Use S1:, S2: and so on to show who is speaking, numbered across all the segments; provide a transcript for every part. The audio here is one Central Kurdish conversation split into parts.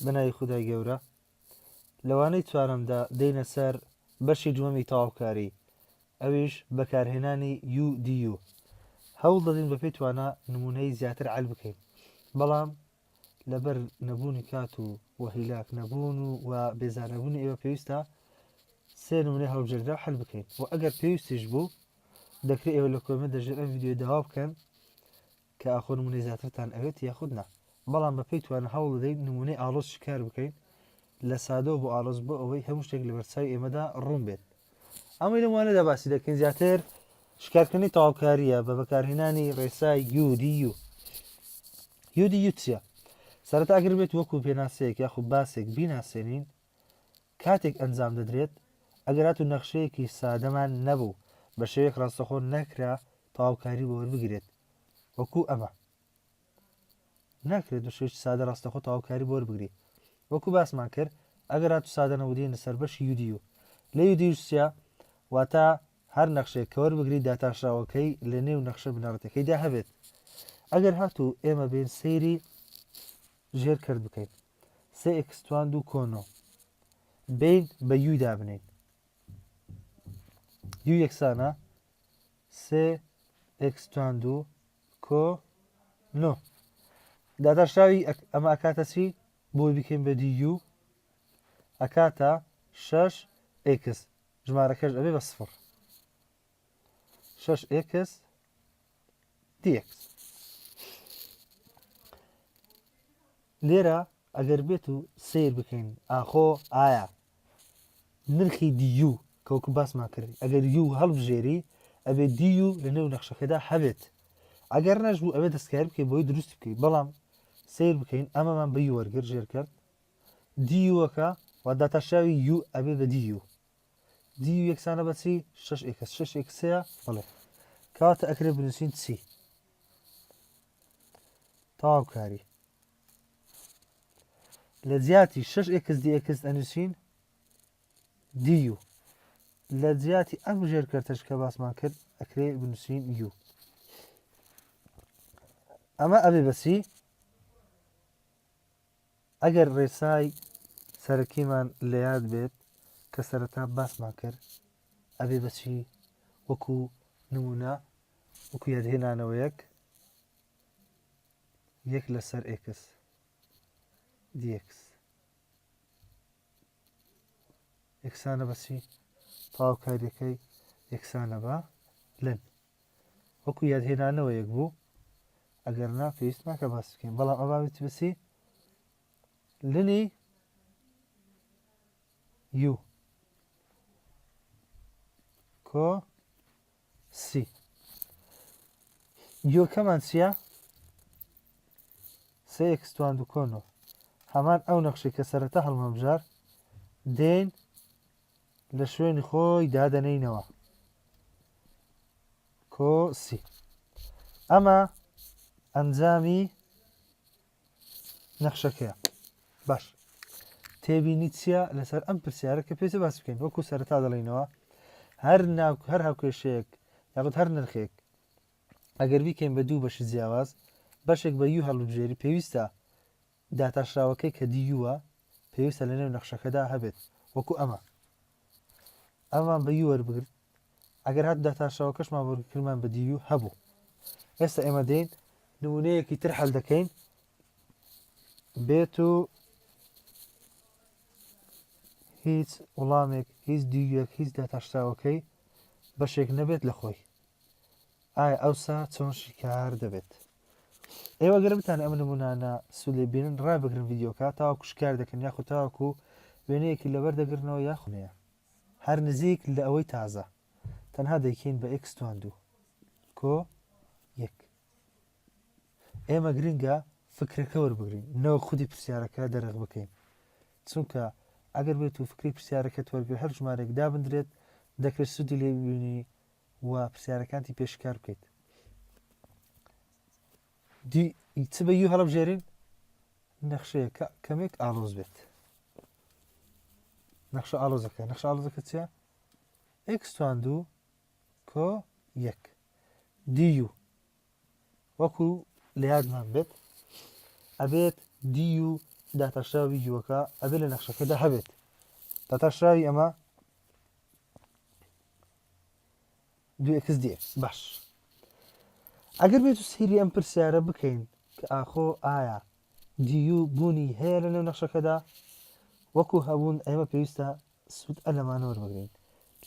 S1: بە ناوی خودای گەورە لە وانەی چوارەمدا دێینە سەر بەشی دووەمی تەواوکاری ئەویش بەکارهێنانی UDU هەوڵ دەدەین بەپێی توانا نمونەی زیاتر عەل بکەین بەڵام لەبەر نەبوونی کات و و هیلاک نەبوون و و بێزارنەبوونی ئێوە پێویستە سێ نمونەی هەڵبژێردراو حل بکەین و ئەگەر پێویستیش بوو دەکرێت ئێوە لە comment دەژێر ئەم ڤیدیۆ داوا بکەن کە ئاخۆ نمونەی زیاترتان ئەوێت یاخود نا بەڵام بە پێی توانا هەوڵ دەدەین نمونەی ئاڵۆز شکار بکەین لە سادەوە بۆ ئاڵۆز بۆ ئەوەی هەموو شتێک لەبەرچاوی ئێمەدا ڕوون بێت ئەمەی لەم وانەدا باسی دەکەین زیاتر شکارکردنی تەواوکاریە بە بەکارهێنانی ڕێسای UDU UDU چییە؟ سەرەتا ئەگەر بێت وەکو پێناسەیەک یاخود باسێک بیناسێنین کاتێک ئەنجام دەدرێت ئەگەر هاتوو نەخشەیەکی سادەمان نەبوو بە شێوەیەک ڕاستەخۆ نەکرا تەواوکاری بۆ وەربگرێت وەکو ئەمە ناکرێت بە شێوەیەکی سادە ڕاستەخۆ تەواوکاری بۆ وەربگری وەکو باسمان کرد ئەگەر هاتوو سادە نەبوو دێنە سەر بەشی UDU لە UDU چییە واتە هەر نەخشەیەک کە وەربگری داتاشراوەکەی لە نێو نەخشە بنەڕەتەکەیدا هەبێت ئەگەر هاتوو ئێمە بێن سەیری ژێر کرد بکەین سێ ئێکس توان دوو کۆ نۆ بین بە U دابنین U یەکسانە سێ ئێکس توان دوو کۆ نۆ داتاشراوی ئەمە ئەکاتە چی بۆی بکەین بە du ئەکاتە شەش ئێکس ژمارەکەش ئەبێ بە سفر شەش ئێکس dx لێرە ئەگەر بێت و سیر بکەین ئاخۆ ئایا نرخی du کە وەکو باسمان کرد ئەگەر U هەڵبژێری ئەبێ du لە نێو نەخشەکەدا هەبێت ئەگەر نەش بوو ئەبێ دەستکاری بکەین بۆی دروست بکەیت بەڵام سیر بکەین ئەمەمان بە U وەرگر ژێر کرد du ەکە و داتاشراوی U ئەبێ بە du du یەکسانە بە چی؟ شەش ئێکس شەش ئێکس هەیە بەڵێ کەواتە ئەکرێ بنووسین چی؟ تەواوکاری لە جیاتی شەش ئێکس دی ئێکس ئەنووسین du لە جیاتی ئەم ژێر کەرتەش کە باسمان کرد ئەکرێ بنووسین U ئەمە ئەبێ بەسی ئەگەر ڕێسای سەرەکیمان لە یاد بێت کە سەرەتا باسمان کرد ئەبێ بە چی وەکو نمونە وەکو یادهێنانەوەیەک یەک لەسەر ئێکس dx یەکسانە بە چی تەواوکاریەکەی یەکسانە بە ln وەکو یادهێنانەوەیەک بوو ئەگەر نا پێویست ناکە باس بکەین بەڵام ئەبابێت بسی ln ی U کۆ سی U ەکەمان چییە؟ سێ ئێکس توان دوو کۆ نۆ هەمان ئەو نەخشەی کە سەرەتا هەڵمانبژار دێین لە شوێنی خۆی دادەنێینەوە کۆ سی ئەمە ئەنجامی نەخشەکەیە باش تێبینی چییە لەسەر ئەم پرسیارە کە پێویستە باس بکەین وەکو سەرەتا دەڵێینەوە هەر ناو هەر هاوکێشەیەک یاخود هەر نرخێک ئەگەر بیکەین بە دوو بەشی جیاواز بەشێک بە U هەڵبژێری پێویستە داتاشراوەکەی کە du ە پێویستە لەنێو نەخشەکەدا هەبێت وەکو ئەمە ئەمان بە U وەربگرت ئەگەر هات داتاشراوەکەشمان وەرگرمان بە du هەبوو ئێستا ئێمە دێین نمونەیەکی تر حل دەکەین بێت و هیچ وڵامێک هیچ du یەک هیچ داتاشراوەکەی بەشێک نەبێت لە خۆی ئایا ئەوسا چۆن شیکار دەبێت؟ ئێوە گەر بتان ئەم نمونانە سوود لێ بینن ڕابگرن ڤیدیۆکە تاوەکو شکار دەکەن یاخود تاوەکو وێنەیەکی لەبەر دەگرنەوە یاخونەیە هەر نزیک لە ئەوەی تازە تەنها دەیکەین بە ئێکس توان دوو کۆ یەک ئێمە گرنگە فکرەکە وەربگرین نەوەک خودی پرسیارەکە دەرخ بکەین چونکە ئەگەر بێت و فکری پرسیارەکەت وەرگری هەر ژمارێک دابدرێت دەکرێت سوودی لێ ببینی و پرسیارەکانتی پێ شکار بکەیت دی چ بە U هەڵبژێرین نەخشەیەکە کەمێک ئاڵۆز بێت نەخشە ئاڵۆزەکە نەخشە ئاڵۆزەکە چیە ئێکس توان دوو کۆ یەک du وەکو لە یادمان بێت ئەبێت du. داتاشراوی u ەکە ئەبێ لە نەخشەکەدا هەبێت. داتاشراوی ئەمە دوو x dx. باش ئەگەر بێت و سەیری ئەم پرسیارە بکەین کە ئاخۆ ئایا du بوونی هەیە لە نێو نەخشەکەدا وەکو هەبوون ئێمە پێویستە سوود ئەلەمانە وەربگرین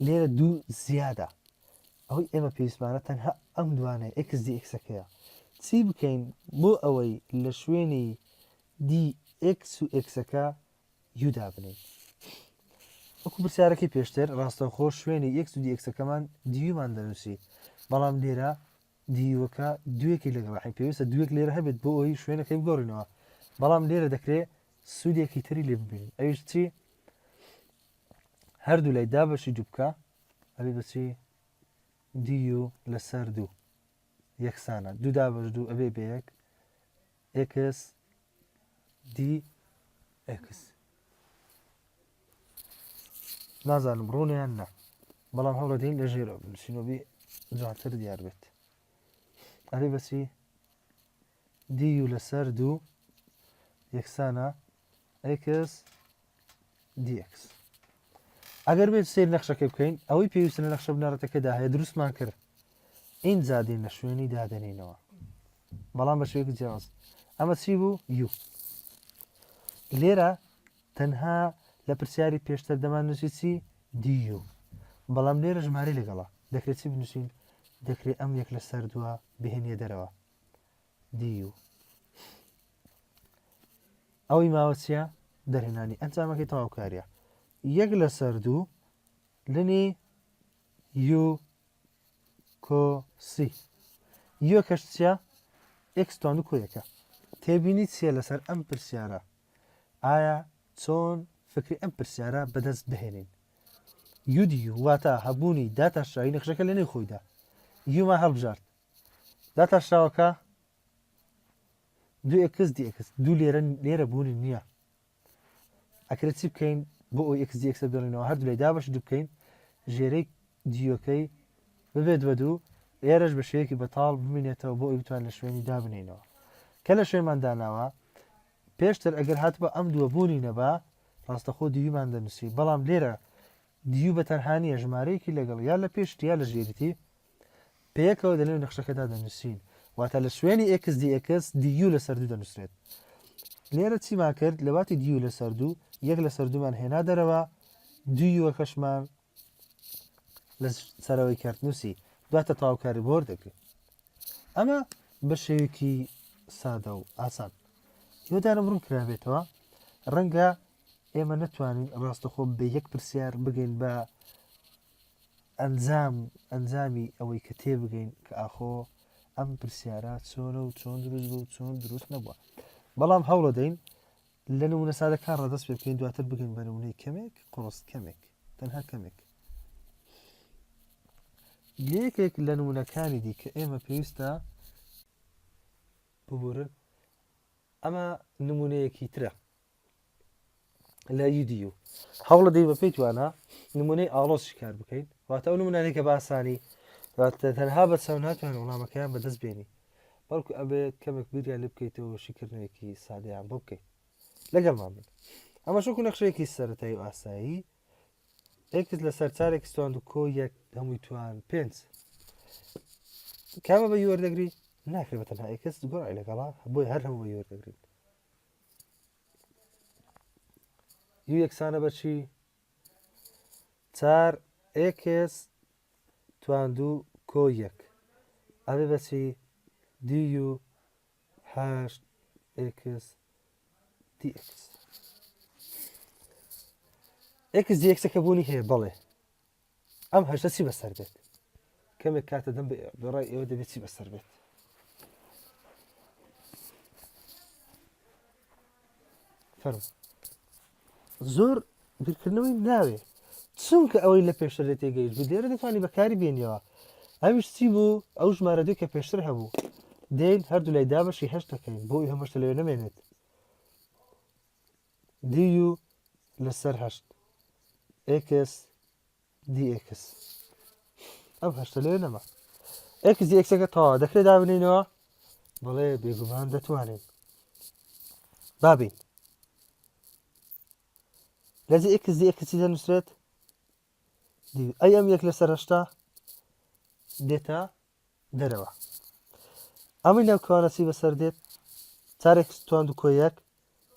S1: لێرە دوو زیادە ئەوەی ئێمە پێویستمانە تەنها ئەم دوانەیە x dx ەکەیە چی بکەین بۆ ئەوەی لە شوێنی dx و x ەکە u دابنێین. وەکو پرسیارەکەی پێشتر ڕاستەوخۆ شوێنی x و dx ەکەمان du مان دەنووسی بەڵام لێرە du ەکە دوویەکی لەگەڵ پێویستە دووێک لێرە هەبێت بۆ ئەوەی شوێنەکەی بگۆڕینەوە بەڵام لێرە دەکرێت سوودێکی تری لێ ببینین ئەویش چی هەردوو لای دابەشی دوو بکە ئەبێ بەچی du لەسەر دوو یەکسانە دوو دابەش دوو ئەبێ بە یەک x dx نازانم ڕوونە یان نا بەڵام هەوڵەدەین لە ژێرەوە بنووسینەوە بی جوانتر دیار بێت ئەبێ بەچی du لەسەر دوو یەکسانە x dx ئەگەر بێت سیر نەخشەکە بکەین ئەوەی پێویستە لە نەخشە بنەڕەتەکەدا هەیە دروستمان کرد ئینجا دێن لە شوێنی دادەنینەوە بەڵام بە شێوەیەکی جیاواز ئەمە چی بوو u لێرە تەنها لە پرسیاری پێشتر دەمان نووسی چی du بەڵام لێرە ژمارەی لەگەڵە دەکرێت چی بنووسین دەکرێت ئەم یەک لەسەر دووە بهێنیە دەرەوە du ئەوەی ماوە چییە؟ دەرهێنانی ئەنجامەکەی تەواوکاریە یەک لەسەر دوو ln ی u کۆ c u ەکەش چییە؟ x توان و کۆیەکە تێبینی چییە لەسەر ئەم پرسیارە ئایا چۆن فکری ئەم پرسیارە بەدەست بهێنین u du واتە هەبوونی داتاشراوی نەخشەکە لە نێو خۆیدا u مان هەڵبژارد داتاشراوەکە دوو x dx دوو لێرە لێرە بوونی نییە ئەکرێت چی بکەین بۆ ئەوی x dx بێڵینەوە هەردوو لای دابەش دوو بکەین ژێرەی du ەکەی ببێت بە دوو ئێرەش بە شێوەیەکی بەتاڵ بمینێتەوە بۆ ئەوی بتوان لە شوێنی دابنینەوە کە لە شوێنمان داناوە پێشتر ئەگەر هاتبە ئەم دووە بوونی نەبا ڕاستەخۆ du مان دەنووسی بەڵام لێرە du بە تەنها نییە ژمارەیەکی لەگەڵ یا لە پێشت یا لە ژێریتی پێکەوە لەنێو نەخشەکەدا دەنووسین واتە لە شوێنی x dx du لەسەر دوو دەنووسرێت لێرە چیمان کرد لە باتی du لەسەر دوو یەک لەسەر دوومان هێنا دەرەوە دوو u ەکەشمان لە سەرەوەی کرد نووسی دواتە تەواوکاری بۆر دەگرێت ئەمە بە شێوەیەکی سادە و ئاسان هیوادارم ڕوون کرابێتەوە ڕەنگە ئێمە نەتوانین ڕاستەخۆ بە یەک پرسیار بگەین بە ئەنجام ئەنجامی ئەوەی کە تێبگەین کە ئاخۆ ئەم پرسیارە چۆنە و چۆن دروست بوو چۆن دروست نەبووە بەڵام هەوڵەدەین لە نمونە سادەکان ڕادەست پێ بکەین دواتر بگەین بە نمونەی کەمێک قڕست کەمێک تەنها کەمێک یەکێک لە نمونەکانی دیکە ئێمە پێویستە ببورن ئەمە نمونەیەکی ترە لە u du هەوڵە دەی بە پێی توانا نمونەی ئاڵۆز شکار بکەین واتە ئەو نمونانەی کە باسانی تەنها بە چاو ناتوانن وەڵامەکەیان بەدەست بێنی بەڵکو ئەبێت کەمێک بیریان لێ بکەیتەوە شیکردنەوەیەکی سادەیان بۆ بکەیت لەگەڵمان بن ئەمە شوک و نەخشەیەکی سەرەتایی و ئاسایی x لەسەر چارێک توان و کۆ یەک هەمووی توان پێنج کامە بە u وەردەگری ناکرێت بە تەنها x گۆڕای لەگەڵا بۆی هەر هەموو بە u وەردەگرین u یەکسانە بە چی؟ چار x توان دوو کۆ یەک ئەبێ بە چی؟ du هەشت x dx x dx ەکە بوونی هەیە بەڵێ ئەم هەشتە چی بەسەر بێت کەمێک کاتە دەم بەڕای ئێوە دەبێت چی بەسەر بێت فەرم زۆر بیرکردنەوەی ناوێ چونکە ئەوەی لە پێشتر لە تێگەیشت بوو لێرە دەتوانانی بەکاری بێنیەوە ئەویش چی بوو ئەو ژمارە دوێ کە پێشتر هەبوو دێن هەردوو لای دابەشی هەشت دەکەین بۆ ئەوی هەمەشتە لەوێ نەمێنێت du لەسەر هەشت x dx ئەم هەشتە لەوێ نەما x dx ەکە تەواوە دەکرێت دابنینەوە بەڵێ بێگومان دەتوانین بابین. لە جێ x dx چی دەنووسرێت؟ du. ئەی ئەم یەک لەسەر 80 دێتە دەرەوە. ئەمەی ناو کەوانە چی بەسەر دێت؟ چارێک توان دوو کۆ یەک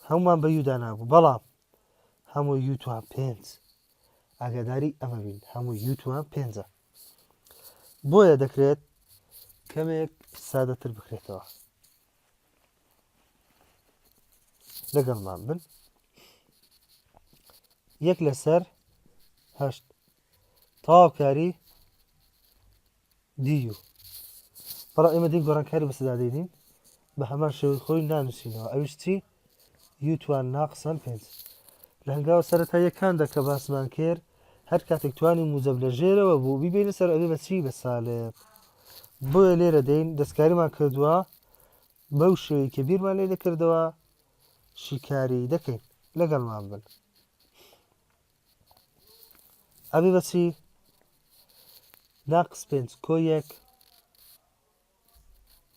S1: هەمومان بە u دانابوو بەڵام هەموو u توان پێنج ئاگاداری ئەمە بین هەموو u توان پێنجە بۆیە دەکرێت کەمێک سادەتر بکرێتەوە لەگەڵمان بن یەک لەسەر هەشت تەواوکاری du بەڵام ئێمە دین گۆڕانکاری بەسەدا دێنین بە هەمان شێوەی خۆی نانووسینەوە ئەویش چی u توان ناقسەن پێنج لە هەنگاوە سەرەتاییەکاندا کە باسمان کرد هەر کاتێک توانی موجەب لە ژێرەوە بوو بیبینە سەر ئەبێ بە چی بە سالب بۆیە لێرە دێین دەستکاریمان کردووە بەو شێوەی کە بیرمان لێ دەکردەوە شیکاری دەکەین لەگەڵمان بن ئەبێ بەچی ناقس پێنج کۆ یەک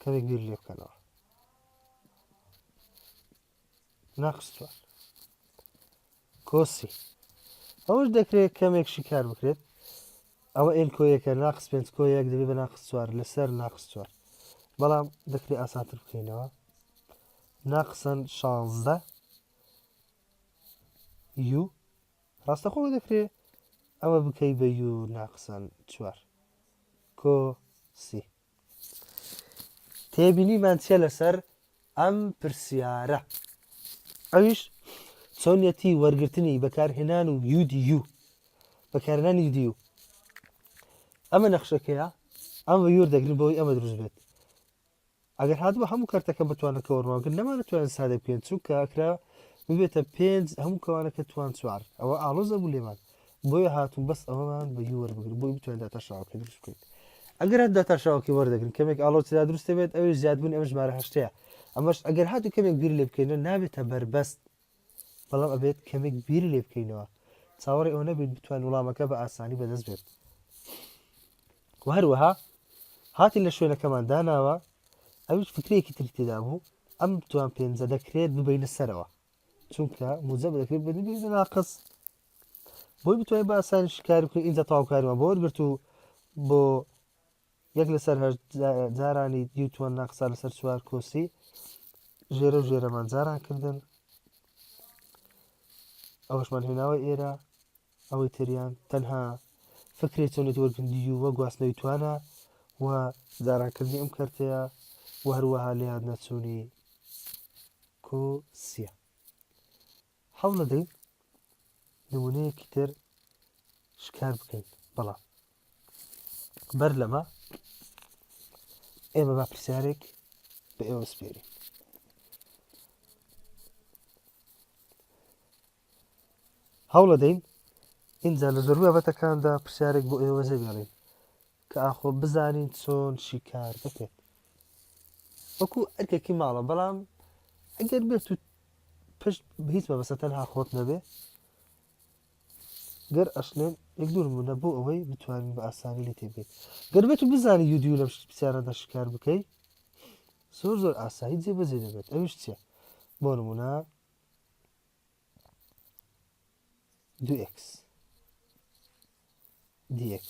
S1: کەمێک بیر لێ بکەنەوە ناقس چوار کۆ سی ئەوش دەکرێت کەمێک شیکار بکرێت ئەوە n کۆ یەکە ناقس پێنج کۆ یەک دەبێت بە ناقس چوار لەسەر ناقس چوار بەڵام دەکرێت ئاسانتر بکەینەوە ناقسەن 16 u ڕاستەخۆ دەکرێت ئەوە بکەی بە u ناقسەن چوار کۆ سی تێبینیمان چیە لەسەر ئەم پرسیارە ئەویش چۆنیەتی وەرگرتنی بەکارهێنان و u du بەکارهێنانی u du ئەمە نەخشەکەیە ئەم بە u وەردەگرن بەوەی ئەمە دروست بێت ئەگەر هاتبوو هەموو کەرتەکە بتوانن کە وەرمانگرن نەمانەتوانین سادە بکەین چونکە ئەکرا ببێتە پێنج هەموو کەوانەکە توان چوار ئەوە ئاڵۆزە بوو لێمان بۆیە هاتوون بەس ئەوەمان بە u وەربگرن بۆی بتوانین داتاشراوەکەی دروست بکەین ئەگەر هەر داتاشراوەکەی وەردەگرن کەمێک ئاڵۆز تێدا دروست دەبێت ئەویش زیادبوونی ئەم ژمارە هەشتەیە ئەمەش ئەگەر هاتوو کەمێک بیر لێ بکەینەوە نابێتە بەربەست بەڵام ئەبێت کەمێک بیر لێ بکەینەوە چاوەڕێ ئەوە نەبین بتوانین وڵامەکە بە ئاسانی بەدەست بێت و هەروەها هاتین لە شوێنەکەمان داناوە ئەویش فکرەیەکی تری تێدا بوو ئەم توان پێنجە دەکرێت ببینە سەرەوە چونکە موجەب دەکرێت ببینە ناقص بۆی بتوانین بە ئاسانی شکار بکەین ئینجا تەواوکاریمان بۆ وەرگرت و بۆ یەک لەسەر هەشت جارانی u توان ناقسا لەسەر چوار کۆ سی ژێرە و ژێرەمان جاران کردن ئەوەشمان هێناوە ئێرە ئەوەی تریان تەنها فکری چۆنێتی وەرگرتنی u وە گواستنەوەی توانە و جارانکردنی ئەم کەرتەیە و هەروەها لێیان نەچوونی کۆسیە هەوڵەدەین نمونەیەکی تر شکار بکەین بەڵام بەر لەمە ئێمە با پرسیارێک بە ئێوە سپێرین هەوڵەدەین ئینجا لە زۆربەی بابەتەکاندا پرسیارێک بۆ ئێوە جێبێڵین کە ئاخۆ بزانین چۆن شیکار دەکرێت وەکو ئەرکێکی ماڵە بەڵام ئەگەر بێت و پشت هیچ مەبەستە تەنها خۆت نەبێ گەر ئەشلێن یەک دوو نمونە بۆ ئەوەی بتوانین بە ئاسانی لێ تێبگەین گەر بێت و بزانی u du لەم پرسیارەدا شکار بکەی زۆر زۆر ئاسایی جێبەجێ دەبێت ئەویش چییە بۆ نمونە دوو x dx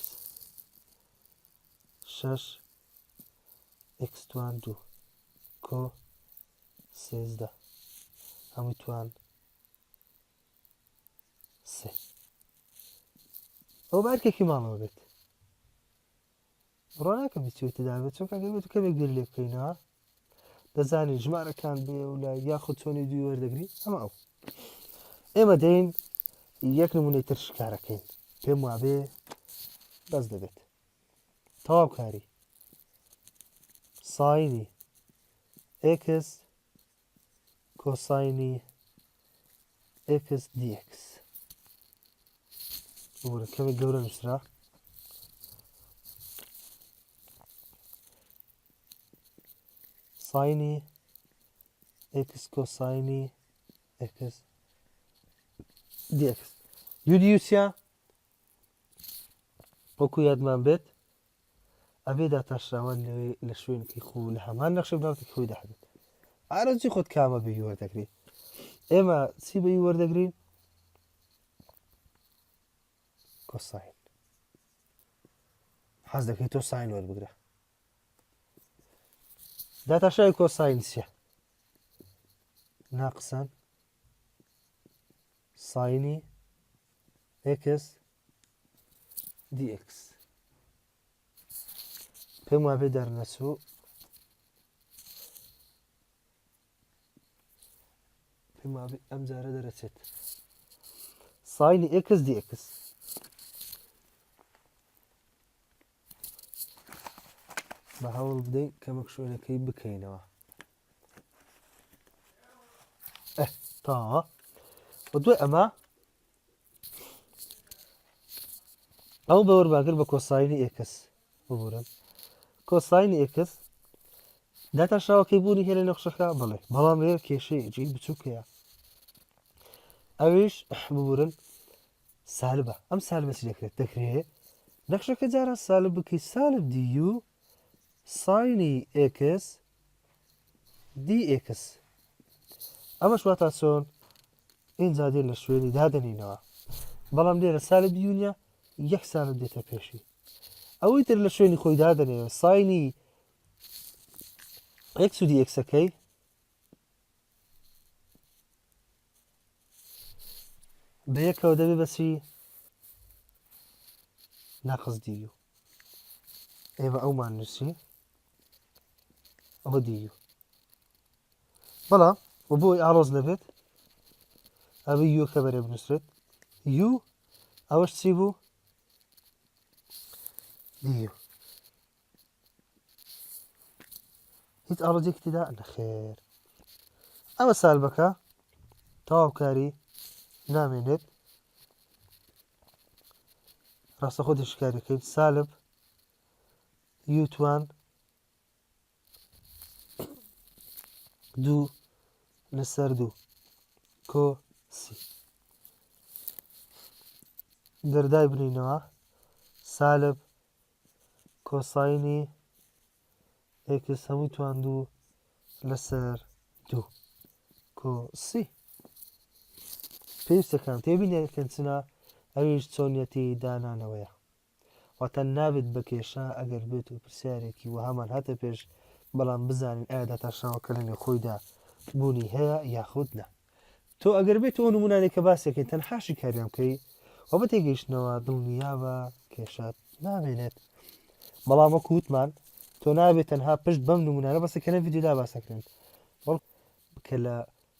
S1: شەش x توان دوو کۆ 13 هەمووی توان سێ ئەو بارکێکی ماڵەوە بێت بڕوا ناکەم هیچ شوێ تێدا بێت چونکە ئەگەر بێت کەمێک بیر لێ بکەینەوە دەزانین ژمارەکان بێ و لە یاخود چۆنی دوی وەردەگری ئەمە ئەو ئێمە دەین یەک نمونەی تر شکارەکەین پێم وابێ بەس دەبێت تەواو کاری sine ی x cosine ی x dx ببورە کەمێک گەورە نووسرا sine ی x cosine ی x dx u du چیە وەکو یادمان بێت ئەبێ داتاشراوە لەوێ لە شوێنەکەی خۆ لە هەمان نەخشە بناوتێکی خۆی دەهبێت ئارەزوی خۆت کامە بە u وەردەگری ئێمە چی بە u وەردەگرین؟ کۆساین حەز دەکەی تۆ ساین وەربگرە داتاشای کۆساین چیە ناقسان ساینی ئێکس دی ئێکس پێم وابێ دەرنەچوو پێم وابێ ئەم جارە دەرەچێت ساینی ئێکس دی ئێکس بە هەوڵ بدەین کەمەک شوێنەکەی بکەینەوە تا و دوای ئەمە ئەو بەوەرباگر بە کۆساینی ئێکس ببورن کۆساینی ئێکس داتاشراوەکەی بوونی هەیە لە نەخشەکە بڵێ بەڵام لێرە کێشەیەکی بچووک هەیە ئەویش ببورن سالبە ئەم سالبە چی دەکرێت دەکرێت نەخشەکە جاران سالب بکەی سالب دی یو ساینی ئێکس دی ئێکس ئەمەش واتا چۆن ئینجا دێن لە شوێنی دادەنینەوە بەڵام لێرە سالب یو نیە یەک سالب دێتە پێشی ئەوەی تر لە شوێنی خۆی دادەنێەوە ساینی ئێکس و دی ئێکسەکەی بەیەکەوە دەبێ بەچی ناقص دی یو ئێمە ئەومان نووسی ئەوە دی یو بەڵام و بۆی ئاڵۆز نەبێت ئەبێ یوەکە بەرێ بنووسرێت یو ئەوەش چی بوو دی یو هیچ ئاڵۆزیەکی تێدا نەخێر ئەمە سالبەکە تەواوکاری نامێنێت ڕاستەخۆ دشکاریەکەین سالب یوتوان دوو لەسەر دوو کۆ سی گەردای بنینەوە سالب کۆساینی ئێکس هەمووی توان دوو لەسەر دوو کۆ سی پێویستەکان تێبینیەکەن چنە ئەویش چۆنیەتی دانانەوەیە واتە نابێت بە کێشە ئەگەر بێت و پرسیارێکی وەهامان هاتە پێش بەڵام بزانین ئایا داتاشراوەکە لە نێوخۆیدا بوونی هەیە یاخود نا تۆ ئەگەر بێت ئەو نمونانەی کە باسێکەی تەنها شیکاریان بکەی و بە تێگەیشتنەوە دڵنیابە کێشەت نامێنێت بەڵام وەکو وتمان تۆ نابێت تەنها پشت بەم نمونانە بەسە کە لە ڤیدیۆدا باسەکرێن بەڵکو بکە لە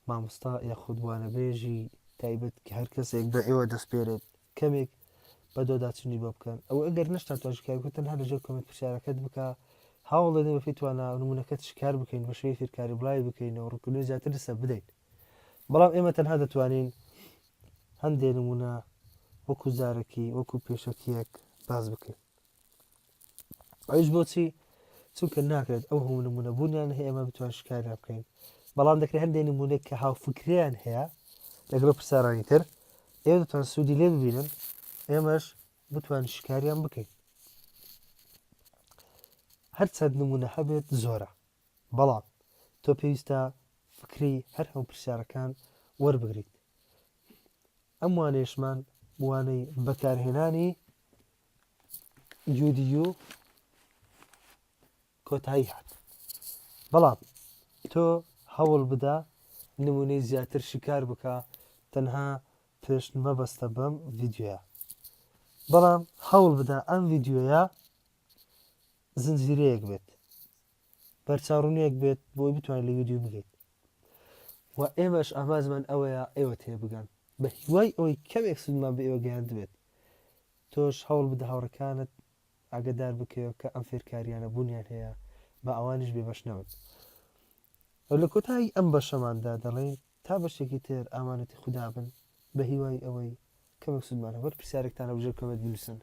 S1: مامۆستا یاخود وانەبێژی تایبەت کە هەر کەسێک بە ئێوە دەسپێرێت کەمێک بەدواداچوونی بۆ بکەن ئەو ئەگەر نەشتان توان شکار بکەن تەنها لەژێر کۆمێنت پرسیارەکەت بکە هەوڵ دەدەین بەپێی توانا نمونەکەت شکار بکەین بە شێوەی فێرکاری بڵاوی بکەینەوە ڕوونکردنەوەی زیاتر لەسەر بدەین بەڵام ئێمە تەنها دەتوانین هەندێ نمونە وەکو زارەکی وەکو پێشەکیەک باس بکەین ئەویش بۆچی چونکە ناکرێت ئەو هەموو نمونە بوونیان هەیە ئێمە بتوان شکاریان بکەین بەڵام دەکرێت هەندێک نمونە کە هاوفکریان هەیە لەگەڵ پرسیارانی تر ئێوە دەتوان سوودی لێ ببینن ئێمەش بتوان شکاریان بکەین هەرچەند نمونە هەبێت زۆرە بەڵام تۆ پێویستە فکری هەر هەموو پرسیارەکان وەربگریت ئەم وانەیەشمان وانەی بەکارهێنانی UDU کۆتایی هات بەڵام تۆ هەوڵ بدە نمونەی زیاتر شیکار بکە تەنها پشت مەبەستە بەم ڤیدیۆیە بەڵام هەوڵ بدە ئەم ڤیدیۆیە زنجیرەیەک بێت بەرچاوڕوونیەک بێت بۆی بتوانیت لە ڤیدیۆ بگەیت و ئێمەش ئامانجمان ئەوەیە ئێوە تێبگەن بە هیوای ئەوەی کەمێک سوودمان بە ئێوە گەیاندبێت تۆش هەوڵ بدە هاوڕێکانت ئاگەدار بکەیەوە کە ئەم فێرکاریانە بوونیان هەیە با ئەوانیش بێبەش نەبن. و لە کۆتایی ئەم بەشەماندا دەڵێین تا بەشێکی تر ئامانەتی خودا بن بە هیوای ئەوەی کەمێک سوودمان هەبێت پرسیارێکتان هەبوو ژێر کۆمێنت بنووسن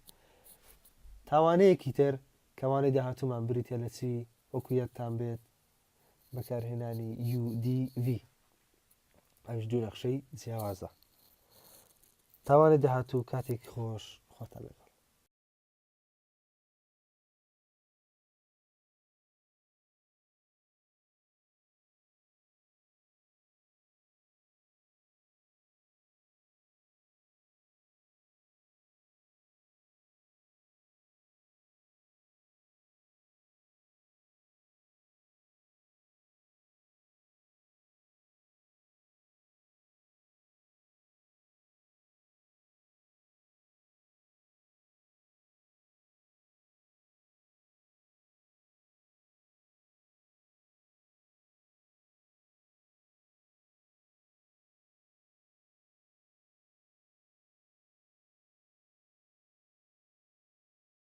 S1: تا وانەیەکی تر کە وانەی داهاتوومان بریتیە لە چی وەکو یادتان بێت بەکارهێنانی UDV ئەویش دوو نەخشەی جیاوازە تاوانی داهاتوو کاتێکی خۆش خۆتان لەگەڵ.